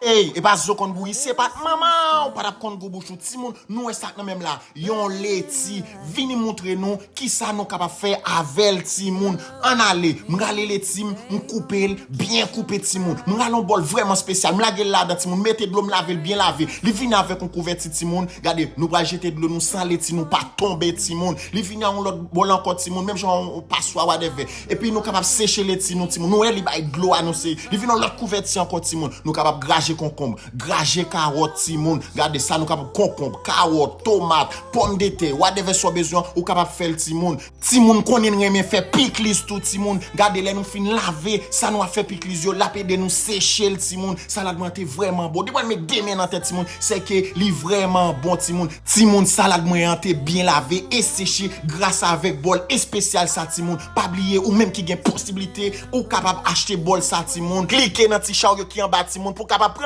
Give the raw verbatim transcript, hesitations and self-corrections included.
Ey, e pa zo konn bouyi, se pa manman ou pa t ap konn gou bouch ou, timoun. Nou wè sa k nan men m la, yon leti. Vini moutre nou kisa nou kapab fè avè l, timoun. Ann ale, m rale leti m, m koupe l, byen koupe, timoun. M rale yon bòl vrèman espesyal, m lage l ladan, timoun. Mete dlo, m lave l byen lave. Li vini avèk yon kouvèti, timoun. Gade, nou pral jete dlo nou san leti nou pa tonbe, timoun. Li vini a yon lòt bòl ankò, timoun, menm jan yon paswa, whatever. Epi nou kapab seche leti nou, timoun. Nou wè li bay dlo a, nou se. Li vini yon lòt kouvèti ankò, timoun. Nou kapab graje konkonb, graje kawòt, timoun. Gade sa, nou kapab konkonb, kawòt, tomat, pòmdetè, whatever sa w bezwen, ou kapab fè l, timoun. Timoun konnen n renmen fè pikliz tou, timoun. Gade, lè nou fin lave sa nou ap fè pikliz yo, l ap ede nou seche l, timoun. Salad mwen an te vrèman bon. Depi mwen met de men nan tèt, timoun, se ke li vrèman bon, timoun. Timoun, salad mwen an te byen lave e seche gras avèk bòl espesyal sa, timoun. Pa bliye, ou menm ki gen posiblite, ou kapab achte bòl sa, timoun. Klike nan ti charyo ki anba, timoun, pou w kapab